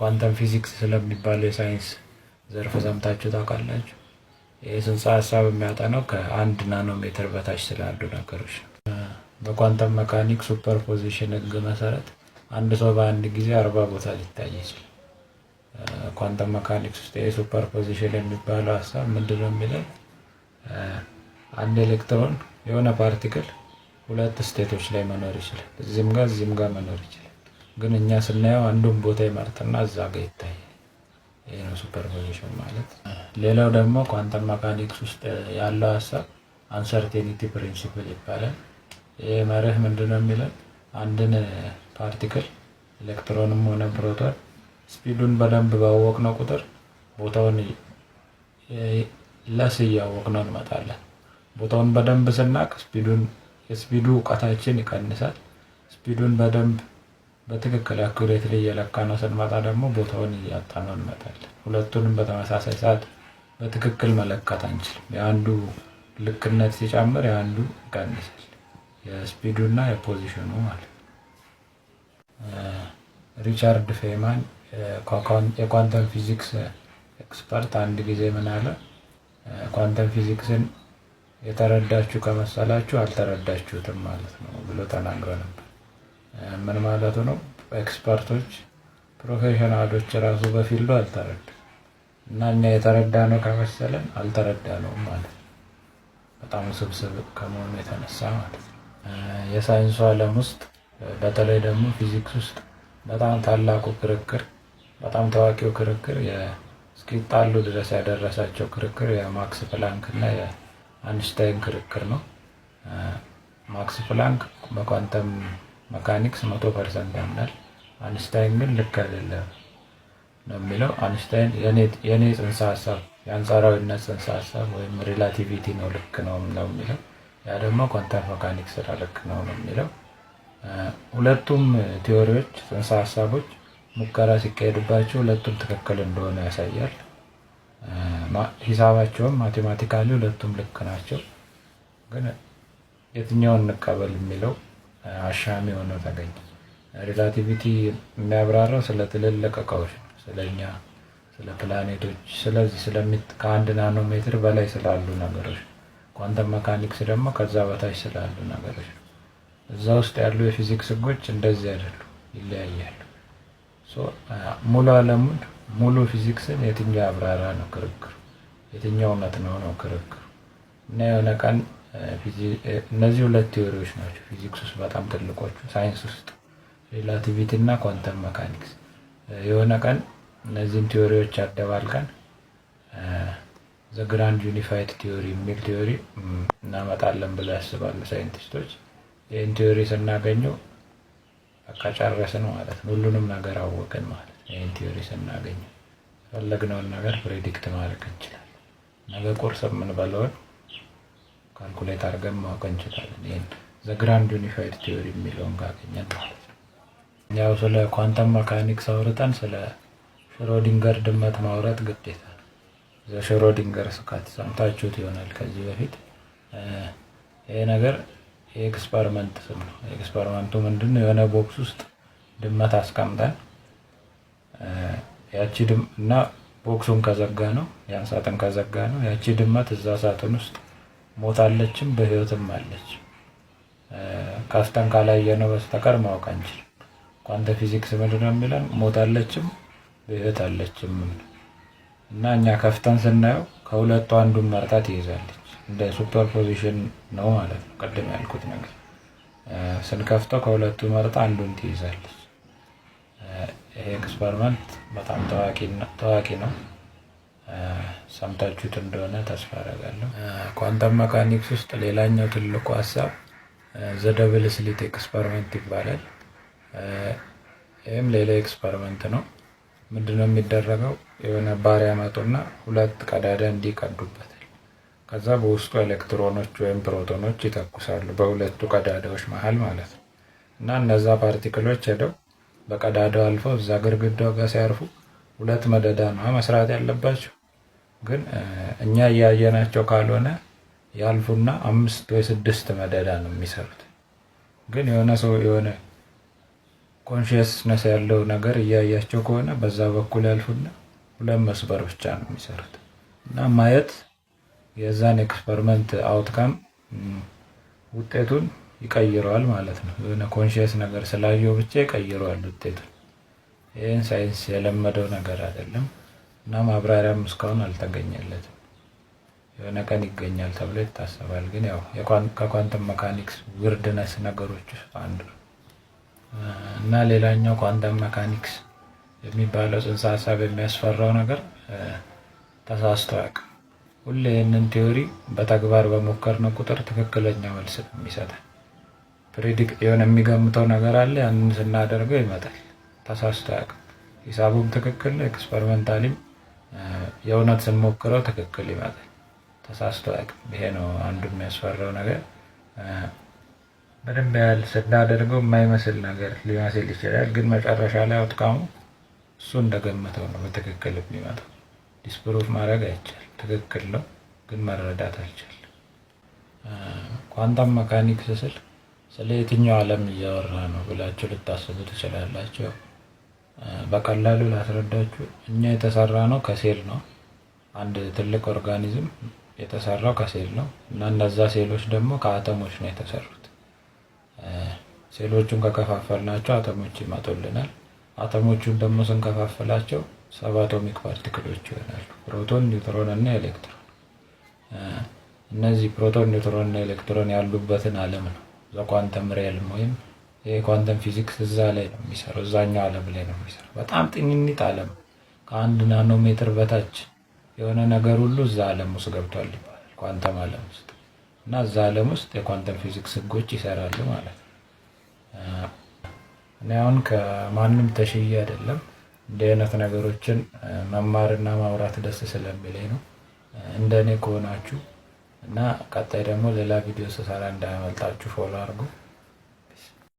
Quantum physics ስለሚባለው የሳይንስ ዘርፍ ሰምታችሁ ታውቃላችሁ? ይህ ጽንሰ ሀሳብ የሚያጠናው ከ1 ናኖሜትር በታች ስላሉ ነገሮች ነው። በ quantum mechanics superposition ህግ መሰረት አንድ ሰው በአንድ ጊዜ 40 ቦታ ሊታይ ይችላል። Quantum mechanics ውስጥ የ superposition የሚባለው ሀሳብ ምንድነው የሚለን? አንድ ኤሌክትሮን፣ የሆነ particle ሁለት state ኦች ላይ መኖር ይችላል። እዚህም ጋር እዚህም ጋር መኖር ይችላል። ግን እኛ ስናየው አንዱን ቦታ ይመርጥና እዛ ጋር ይታያል። ይህ ነው superposition ማለት። ሌላው ደግሞ quantum mechanics ውስጥ ያለው ሀሳብ uncertainty principle ይባላል። ይህ መርህ ምንድነው የሚለን? አንድን particle ኤሌክትሮንም ሆነ ፕሮቶን speed ኡን በደንብ ባወቅነው ቁጥር ቦታውን less እያወቅነው እንመጣለን። ቦታውን በደንብ ስናቅ speed ኡን የ speed ኡ እውቀታችን ይቀንሳል። Speed ኡን በደንብ በትክክል accurately እየለካነው ስንመጣ ደግሞ ቦታውን እያጣነው እንመጣለን። ሁለቱንም በተመሳሳይ ሰዓት በትክክል መለካት አንችልም። የአንዱ ልክነት ሲጨምር የአንዱ ይቀንሳል። የ speed ኡ እና የ position ኑ ማለት ነው። ሪቻርድ ፌይማን የ quantum physics expert አንድ ጊዜ ምን አለ? "Quantum physics ን የተረዳችሁ ከመሰላችሁ አልተረዳችሁትም ማለት ነው" ብሎ ተናግሮ ነበር። ምን ማለቱ ነው? Expert ኦች፣ professional ኦች ራሱ በ field ኡ አልተረዱም እና እኛ የተረዳነው ከመሰለን አልተረዳነውም ማለት ነው። በጣም ውስብስብ ከመሆኑ የተነሳ ማለት ነው። የሳይንሱ ዓለም ውስጥ፣ በተለይ ደግሞ ፊዚክስ ውስጥ በጣም ታላቁ ክርክር፣ በጣም ታዋቂው ክርክር፣ እስኪጣሉ ድረስ ያደረሳቸው ክርክር የማክስ ፕላንክ እና የአንስታይን ክርክር ነው። ማክስ ፕላንክ በ quantum mechanics 100% ያምናል። አንስታይን ግን ልክ አይደለም ነው የሚለው። አንስታይን የኔ ጽንሰ ሀሳብ የአንጻራዊነት ጽንሰ ሀሳብ ወይም relativity ነው ልክ ነው ነው የሚለው። ያ ደግሞ quantum mechanics ልክ ነው ነው የሚለው። ሁለቱም theory ዎች፣ ጽንሰ ሀሳቦች ሙከራ ሲካሄድባቸው ሁለቱም ትክክል እንደሆነ ያሳያል። ሂሳባቸውም mathematically ሁለቱም ልክ ናቸው። ግን የትኛውን እንቀበል የሚለው አሻሚ ሆኖ ተገኘ። Relativity የሚያብራራው ስለ ትልልቅ እቃዎች ነው፣ ስለኛ፣ ስለ ፕላኔቶች፣ ስለዚህ ከ1 ናኖሜትር በላይ ስላሉ ነገሮች ነው። Quantum mechanics ደግሞ ከዛ በታች ስላሉ ነገሮች ነው። እዛ ውስጥ ያሉ የፊዚክስ ህጎች እንደዚህ አይደሉ፣ ይለያያሉ። ሙሉ ዓለሙን፣ ሙሉ ፊዚክስን የትኛው ያብራራ ነው ክርክሩ፣ የትኛው እውነት ነው ነው ክርክሩ። እና የሆነ ቀን እነዚህ ሁለት theory ዎች ናቸው ፊዚክስ ውስጥ በጣም ትልቆቹ፣ ሳይንስ ውስጥ relativity እና quantum mechanics። የሆነ ቀን እነዚህን theory ዎች አደባልቀን the grand unified theory የሚል theory እናመጣለን ብለው ያስባሉ ሳይንቲስቶች። ይህን theory ስናገኘው በቃ ጨረስን ማለት ነው። ሁሉንም ነገር አወቅን ማለት ነው። ይህን theory ስናገኘው የፈለግነውን ነገር predict ማድረግ እንችላለን። ነገ ቁርስ የምንበላውን calculate አድርገን ማወቅ እንችላለን። ይህን the grand unified theory የሚለውን ካገኘን ማለት ነው። ያው ስለ quantum mechanics አውርተን ስለ ሽሮዲንገር ድመት ማውራት ግዴታ ነው። The Schrödinger's cat ሰምታችሁት ይሆናል ከዚህ በፊት። ይሄ ነገር የ experiment ስም ነው። Experiment ኡ ምንድን ነው? የሆነ box ውስጥ ድመት አስቀምጠን ያቺ ድም እና box ኡን ከዘጋነው፣ ያን ሳጥን ከዘጋነው ያቺ ድመት እዛ ሳጥን ውስጥ ሞታለችም በህይወትም አለች። ከፍተን ካላየነው በስተቀር ማወቅ አንችልም። Quantum physics ምንድን ነው የሚለን? ሞታለችም በህይወት አለችም እና እኛ ከፍተን ስናየው ከሁለቱ አንዱን መርጣ ትይዛለች። እንደ superposition ነው ማለት ነው። ቅድም ያልኩት ነገር ስንከፍተው ከሁለቱ መርጣ አንዱን ትይዛለች። ይሄ experiment በጣም ታዋቂ ነው። ሰምታችሁት እንደሆነ ተስፋ አደርጋለሁ። Quantum mechanics ውስጥ ሌላኛው ትልቁ ሀሳብ the double slit experiment ይባላል። ይህም ሌላ experiment ነው። ምንድነው የሚደረገው? የሆነ ባር ያመጡና ሁለት ቀዳዳ እንዲቀዱበታል። ከዛ በውስጡ ኤሌክትሮኖች ወይም ፕሮቶኖች ይተኩሳሉ፣ በሁለቱ ቀዳዳዎች መሀል ማለት ነው። እና እነዛ particle ኦች ሄደው በቀዳዳው አልፈው እዛ ግርግዳው ጋር ሲያርፉ ሁለት መደዳ ነው መስራት ያለባቸው። ግን እኛ እያየናቸው ካልሆነ ያልፉና አምስት ወይ ስድስት መደዳ ነው የሚሰሩት። ግን የሆነ ሰው የሆነ Consciousness ያለው ነገር እያያቸው ከሆነ በዛ በኩል ያልፉና ሁለት መስመር ብቻ ነው የሚሰሩት። እና ማየት የዛን experiment outcome፣ ውጤቱን ይቀይረዋል ማለት ነው። የሆነ conscious ነገር ስላየው ብቻ ይቀይረዋል ውጤቱን። ይህን ሳይንስ የለመደው ነገር አይደለም እና ማብራሪያም እስካሁን አልተገኘለትም። የሆነ ቀን ይገኛል ተብሎ ይታሰባል። ግን ያው ከ quantum mechanics weirdness ነገሮች ውስጥ አንዱ ነው። እና ሌላኛው quantum mechanics የሚባለው ጽንሰ ሀሳብ የሚያስፈራው ነገር ተሳስቶ አያውቅም። ሁሌ ይህንን theory በተግባር በሞከርነው ቁጥር ትክክለኛ መልስ ነው የሚሰጠን። Predict የሆነ የሚገምተው ነገር አለ፣ ያንን ስናደርገው ይመጣል። ተሳስቶ አያውቅም። ሂሳቡም ትክክል ነው፣ experimentally ም የእውነት ስንሞክረው ትክክል ይመጣል። ተሳስቶ አያውቅም። ይሄ ነው አንዱ የሚያስፈራው ነገር። በደንብ ያህል ስናደርገው የማይመስል ነገር ሊመስል ይችላል፣ ግን መጨረሻ ላይ outcome ኡ እሱ እንደገመተው ነው በትክክል የሚመጣው። Disprove ማድረግ አይቻልም። ትክክል ነው፣ ግን መረዳት አልቻልም። Quantum mechanics ስል ስለ የትኛው ዓለም እያወራ ነው ብላችሁ ልታስቡ ትችላላችሁ። በቀላሉ ላስረዳችሁ፣ እኛ የተሰራነው ከሴል ነው። አንድ ትልቅ organism የተሰራው ከሴል ነው እና እነዛ ሴሎች ደግሞ ከአተሞች ነው የተሰሩት። ሴሎቹን ከከፋፈልናቸው አተሞች ይመጡልናል። አተሞቹን ደግሞ ስንከፋፍላቸው subatomic particle ኦች ይሆናሉ። ፕሮቶን፣ ኒውትሮን እና ኤሌክትሮን። እነዚህ ፕሮቶን፣ ኒውትሮን እና ኤሌክትሮን ያሉበትን ዓለም ነው the quantum realm ወይም የ quantum physics እዛ ላይ ነው የሚሰራው፣ እዛኛው ዓለም ላይ ነው የሚሰራው። በጣም ጥንንጥ ዓለም፣ ከ1 ናኖሜትር በታች የሆነ ነገር ሁሉ እዛ ዓለም ውስጥ ገብቷል ይባላል፣ ኳንተም ዓለም ውስጥ። እና እዛ ዓለም ውስጥ የ quantum physics ህጎች ይሰራሉ ማለት ነው። እኔ አሁን ከማንም ተሽዬ አይደለም፣ እንዲህ አይነት ነገሮችን መማርና ማውራት ደስ ስለሚለኝ ነው። እንደ እኔ ከሆናችሁ እና ቀጣይ ደግሞ ሌላ ቪዲዮ ስሰራ እንዳያመልጣችሁ follow አድርጉ።